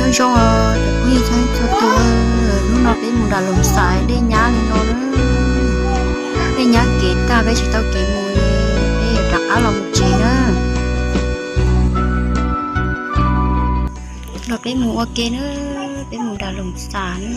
Zoo os cov phooj ywg txhua txhua tus, hnub no peb mus nram Loos Xais dej nyab li no na. Dej nyab kev tag peb tsis tau kev mus, peb yuav rov qab los mus tsev na. Los peb mus ua ke na, peb mus nram Loos Xais na.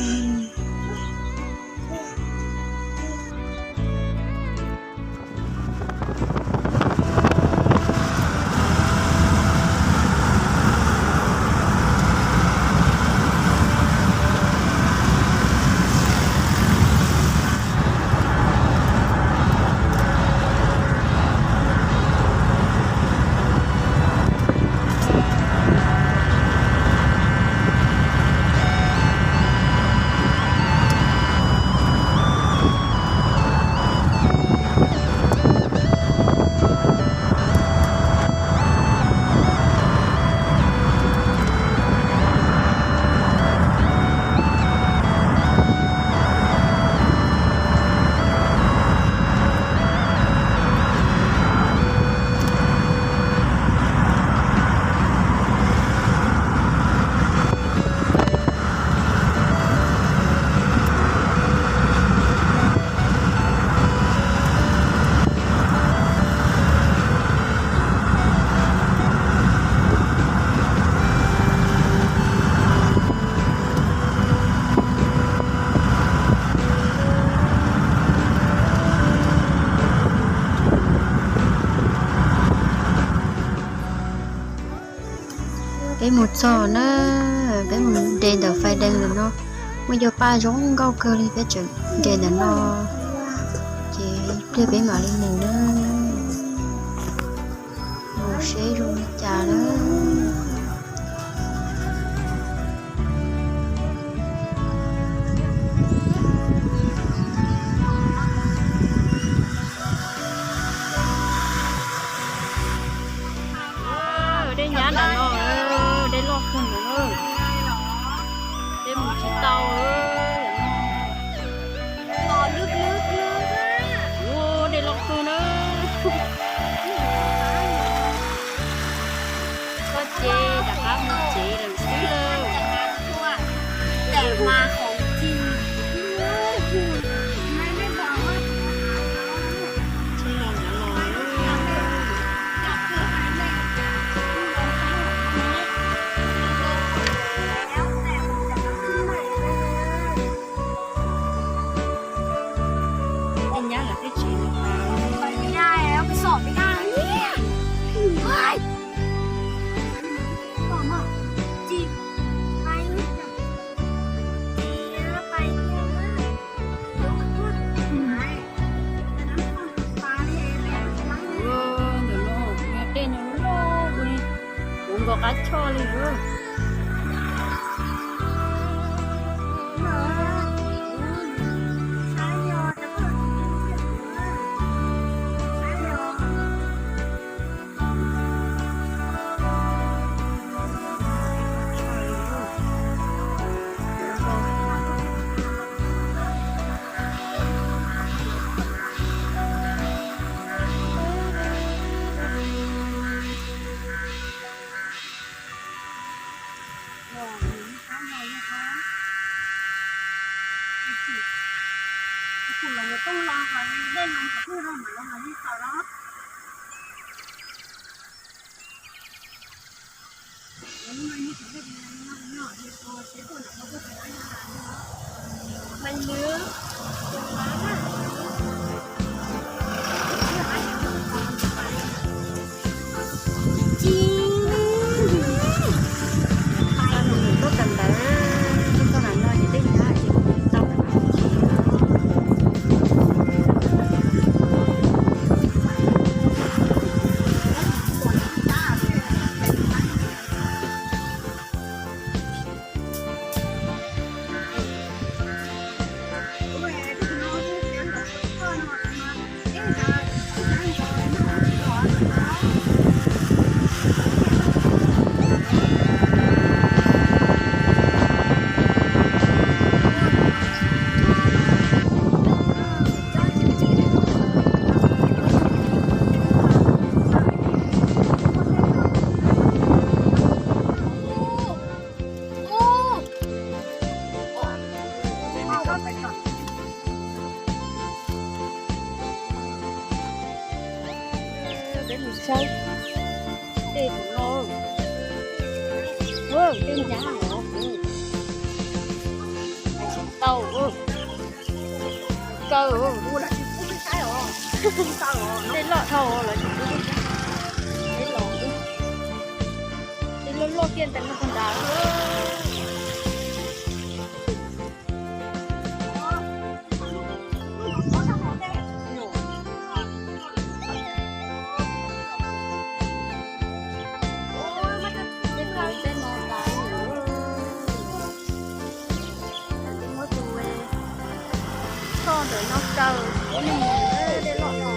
Peb mus txog na, peb mus nres ntawm fais dees ntawm no, muaj cov paj zoo nkauj kawg li, peb tseem nres ntawm no, ces ib pliag peb mam li mus na. Mus seb zoo li cas na. Dej nyab ntawm no, dej loj kawg ntawm no, dej mus tsis tau. Ua dej loj kawg na. Koj ces rov qab mus tsev lawm xwb lawm. Ej nyab lawv twb tsis mus tas. Ntawm no dej no loj kawg li, puv nkaus qab choj li lawm. Tuaj kawm ntawv, tuaj kawm ntawv no ces tej nyab ces kuv tau kawm ntawv. Tej nyab os, tsis tau, kaw, tej loj dhau los tsis pub, tej los, tej loj loj kiag ntawm no puag nrad. Muab tus toj ntawm no kaw, ua nej mus dej loj no.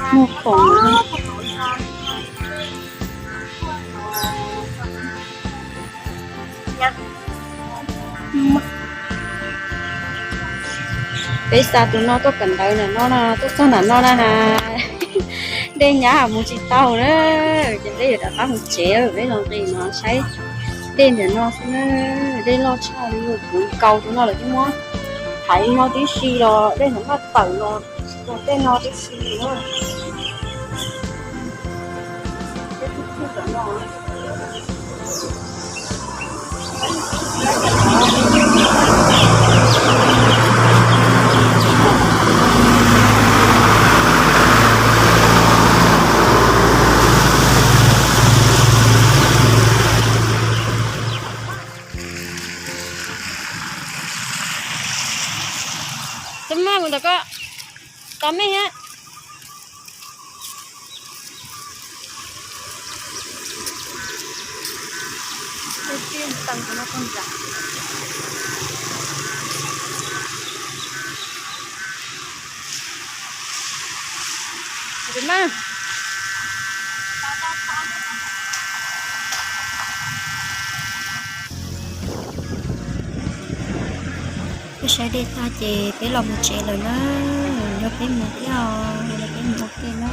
Muaj khoom. Peb xa tus no tuaj kawm ntawv ntawm no na, tuaj txog ntawm no na has. Dej nyab mus tsis tau na, ces peb yuav rov qab mus tsev, peb los nqis no saib dej ntawm no xwb na. Dej loj tshaj li, kuv nkaus tus no lawm thiab, muab thaiv no tib si los dej ntawm no tawm los tej no tib si na. Tus maj mus ntawm ko, tos mej thiab. Peb saib dej tag ces peb los mus tsev lawm na. Yog peb mus thiab os, yog peb mus ua ke na.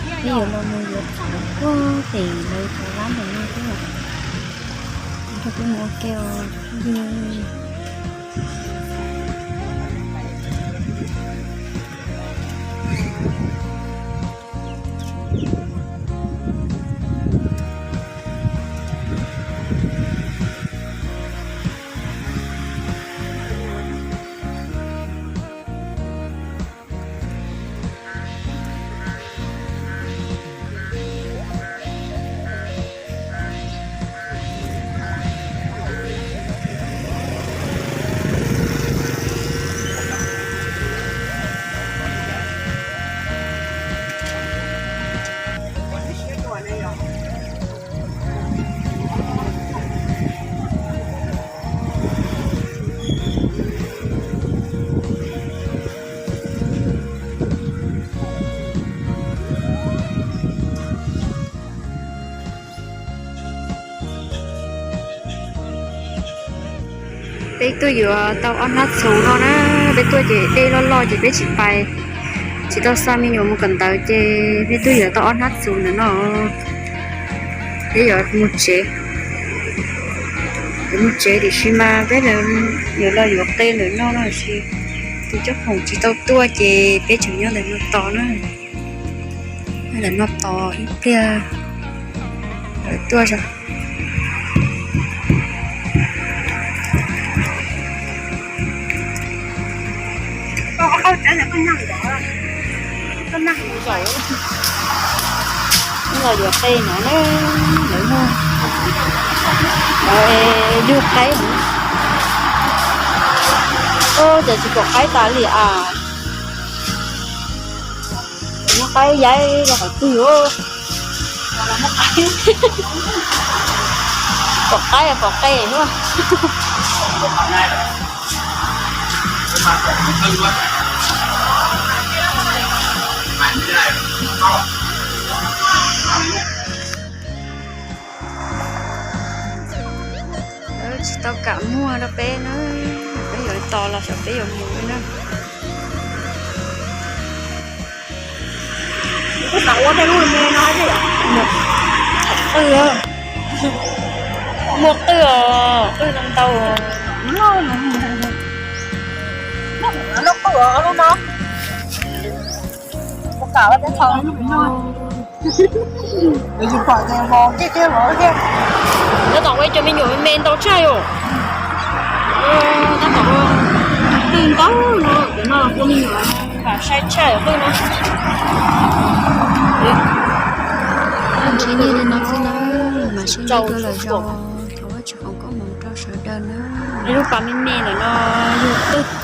Peb yuav los mus yuav txhuv puag pem lawv cov lab ntawm no thiab. Yog peb mus ua ke os. Peb tuaj yuav tau ob hnab txhuv no na, peb tuaj ces dej loj loj ces peb tsis pais, tsis tau xa me nyuam mus kawm ntawv ces peb tuaj yuav tau ob hnab txhuv ntawm no. Peb yuav mus tsev, yuav mus tsev tiam sis mas peb yuav los yuav qe ntawm no no tiam sis tus coj khoom tsis tau tuaj ces peb tseem nyob ntawm no tos na. Nyob ntawm no tos ib pliag lawv tuaj os. Los yuav qe no na, lawv, lawv yug qaib. Ub, cas tsis pom qaib tas li as. Muab qaib yaib rau qhov twg os? Pom qaib pom qe na. Muag rau peb na, peb yuav tos los xyov peb yuav mus li na. Kuv xav ua tej lub me no, muag qwj, muag qwj os, qwj ntau ntau. Lub qwj os, lub no. Tab tom ua cov me nyuam me me ntau tshaj yom. Tab tom ua qwj ntau no, cov no ua me nyuam vam sai tshaj yom, qwj no. Ntshe nyiaj li no xwb na, mas sib ntsib dua lwm zaus, thov Vajtswv foom koob hmoov rau sawv daws na. Lub pas me me ntawm no yog qwj